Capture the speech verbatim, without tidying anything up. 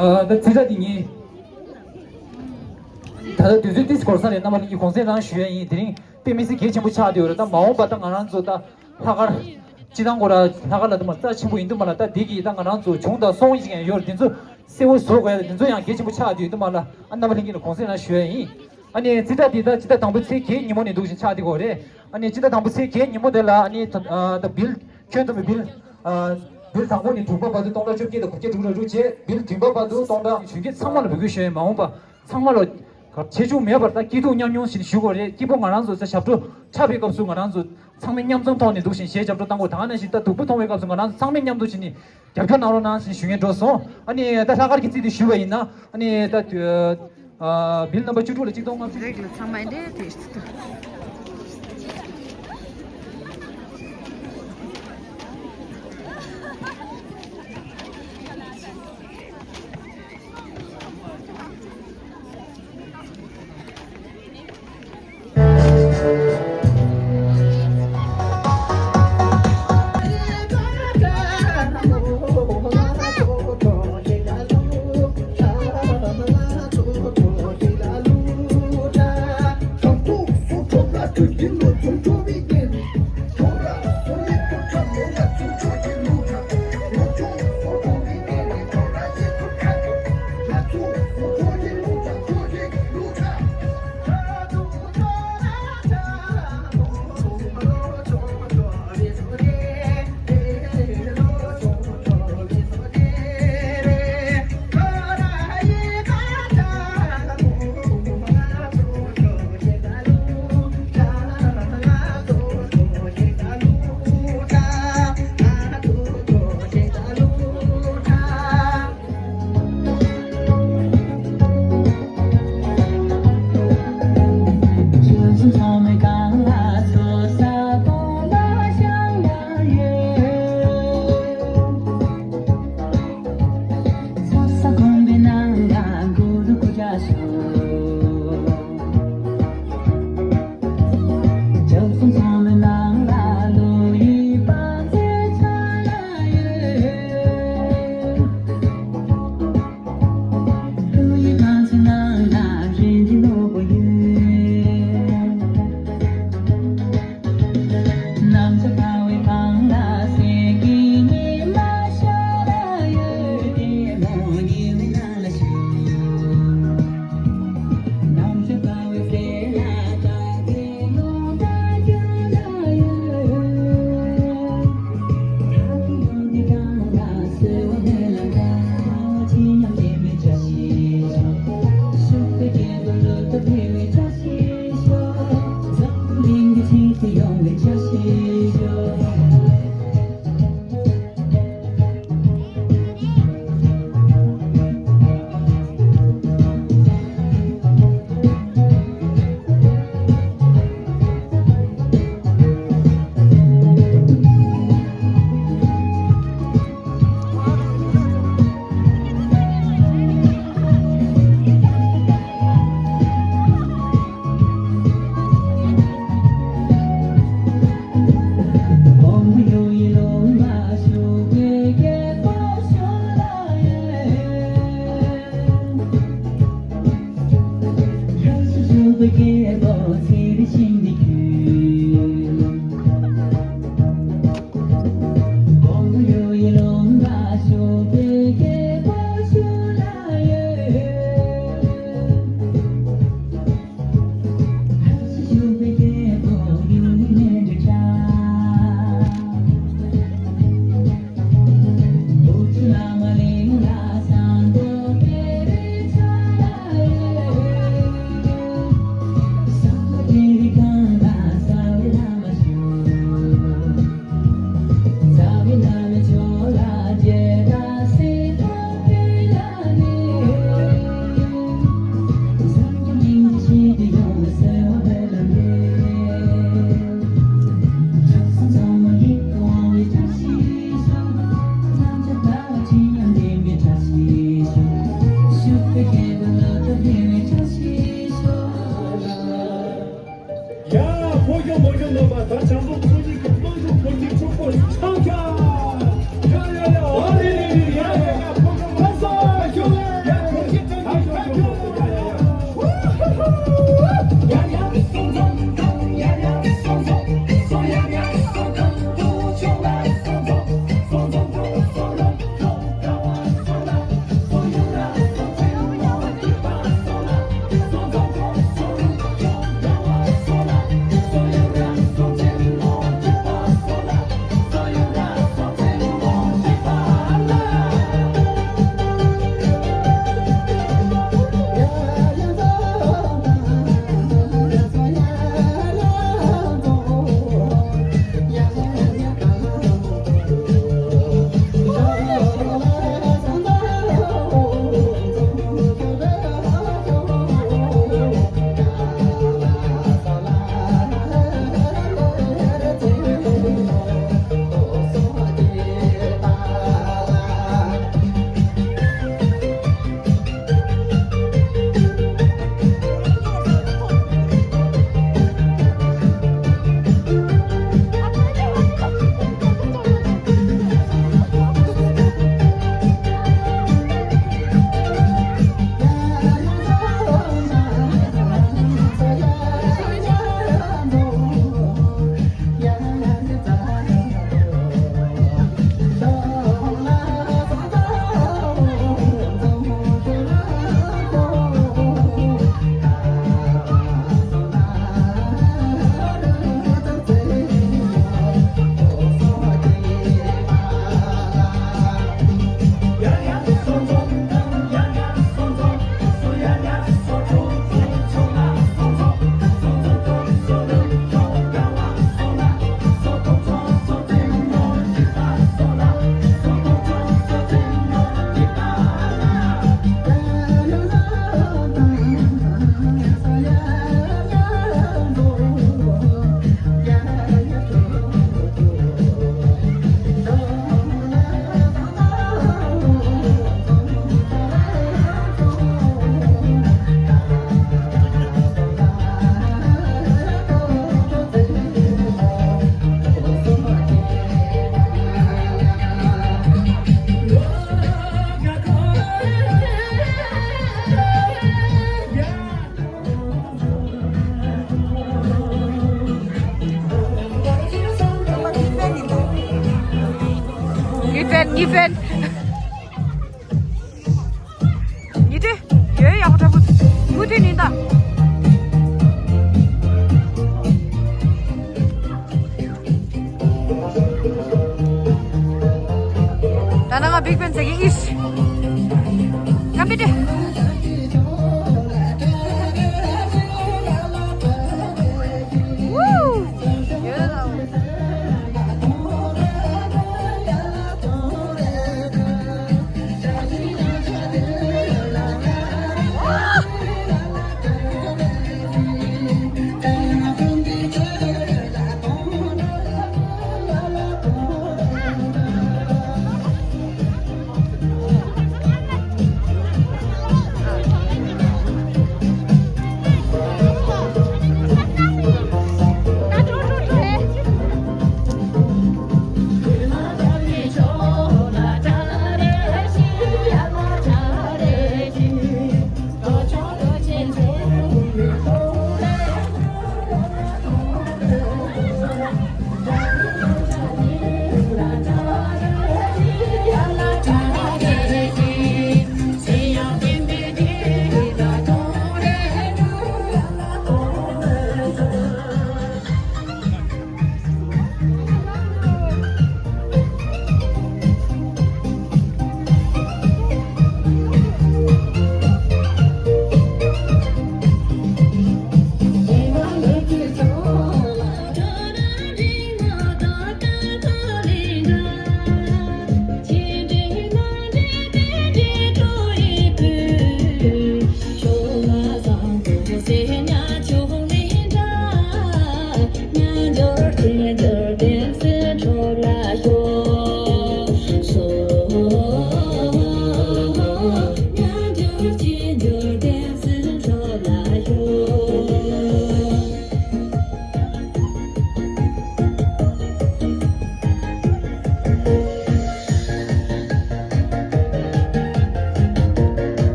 ཨ། ད་ཚིག་ཁྲ་འདི་ཉིད། ད་ལྟ་དུས་ཚོད་ཏིས་འགོར་ས་རེད། རྣམ་པ་ལྷན་རྒྱས་གུང་སེང་རང་ཞུ་ཡ་ཡིན། དེ་རིང་དཔེ་མི་སྲིད་གལ་ཆེན་པོ་ཆགས་བསྡད་ཡོད་རེད། ད་མ་འོངས་པ་ད་ང་རང་ཚོ་ད་ལྷག་དཀར་སྤྱི་བཏང་སྐོར་ལ་ལྷག་དཀར་ལ་དུ་མ་རྩ་ཆེན་པོ་ཡིན་དུ་མ་ལ། ད་འདི་གི་ད་ང་རང་ཚོ་བྱུང་དང་སོང་ཞིག་ཡང་ཡོད་རེད། འདི་ཚོ་གསལ་བོ་བཟོ་དགོས་ཡ་འདི་ཚོ་ཡང་གལ་ཆེན་པོ་ཆགས་བསྡད་ཡོད་དུ་མ་ལ། ཨ། རྣམ་པ་ལྷན་རྒྱས་ལ་གུང་སེང་རང་ཞུ་ཡ་ཡིན། ཨ་ནི་ཚིག་ཁྲ་འདི་ད་སྤྱི་ཟླ་དང་པོའི་ཚེས་བརྒྱད་ཉིན་མོ་ནས་འདུག་བཞིན་ཆགས་བསྡད་ཡོད་རེད། ཨ་ནི་སྤྱི་ཟླ་དང་པོའི་ཚེས་བརྒྱད་ཉིན་མོ་དེ་ལ་ཨ་ནི་ད་ད་བིལ་ཁྱོན་བསྡོམས་པའི་བིལ། ཨ། བིལ་དང་པོ་ནས་དྲུག་པ་བར་དུ་སྟོང་ཕྲག་བཅོ་བརྒྱད་དང་དགུ་བརྒྱ་དྲུག་ཅུ་རེ་དྲུག་བྱས། བིལ་བདུན་པ་བར་དུ་སྟོང་ཕྲག་གཞོན་སྐྱེས་ཚང་མ་ལ་འབོད་སྐུལ་ཞུ་ཡ་ཡིན། མ་འོངས་པ་ཚང་མ་ལ་ཆེ་ཆུང་མེད་པར་ད་སྐྱིད་སྡུག་མཉམ་མྱོང་ཞིག་ཞུ་དགོས་རེད། སྐྱིད་པོ་ང་རང་ཚོ་ས་ཞབས་བྲོ་འཁྲབ་པའི་སྐབས་སུ་ང་རང་ཚོ་ཚང་མས་མཉམ་འཛོམས་ཐོག་ནས་འདུག་བཞིན་གཞས་རྒྱབ་འགྲོ་བཏང་དགོས། ད་ག་ནང་བཞིན་ད་སྡུག་པོ་མཐོང་བའི་སྐབས་སུ་ང་རང་ཚོ་ཚང་མས་མཉམ་དུ་བྱས་ནས་རྒྱབ་སྐྱོར་གནང་རོགས་གནང་ཞེས་ཞུ་ཡས་འགྲོ་སོང་། ཨ་ནི་ད་ལྷག་དཀར་གྱི་ཚིག་དེ་ཞུས་པ་ཡིན་ན། ཨ་ནི་ད་དུ་ཨ་བིལ་རྣམ་པ་བཅུ་དྲུག་ལ་གཅིག་སྟོང་ལྔ་བཅུ། རེད་ལ་ཚང་མ་འདྲེ་དེ། ཡོང་བའི་འཆར་གཞི་ཤོག་ཡ། ཕོ་ཁྱོད་མོ་ཁྱོད་ནོར་བ་ད་བྱང་ཕོ་ཁོ་གཉིས་ཀྱི་དམངས་གཙོ་བོད་ཀྱི་ཕྱུག་པོ་འཆང་ཁྱ། ཡ་ཡ་ཡ། ཨ་རེ་རེ་རེ། ཡ་ཡ་ཡ། ཕོ་ཁྱོད་ཕ་ས་ཁྱོད། ཡ་ཕོ་ཁྱོད་ཀྱང་ཁྱོད་ཁྱོད་ཁྱོད། ཡ་ཡ་ཡ། ཡ་ཡ། སོང་ཙང་ཡ་ཡ། སོང་ཙང་སོང་ཡ་ཡ། སོང་ཙང་དུ་ཆོག་ལ། སོང་ཙང་སོང་ཙང་དུ་སོང་ལ། ངའི་ཕན། ངའི་ཕན། ཉི་དེ། ཡོད། ཡག་པོ་འདྲ་པོ། མུ་མཐུད་ནས་ད། ད་ནང་ང་བིག་བེན་ཟེར་གི།